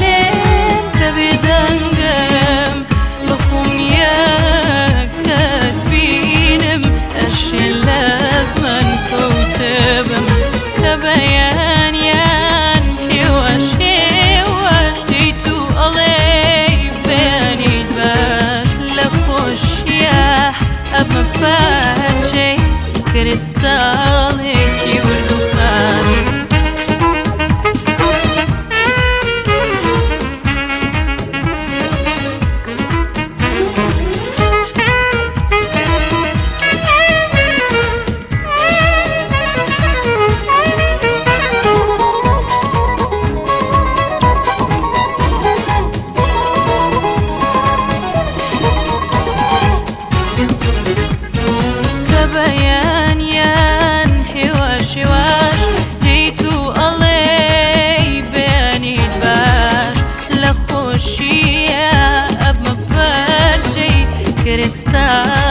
لێم کە بێدەنگم بە خۆم نییە کەت بینم ئەشێ لە زمان کەوتبم کە بەیانیان هێواش هێواش دێیت و ئەڵێی بەیانیت باش لە خۆشییا ئەبمە پارچەی کریستاڵێکی ورد و خاش. کە بەیانیان هێواش هێواش دێیت و ئەڵێی بەیانیت باش لە خۆشییا ئەبمە پارچەی کریستاڵێکی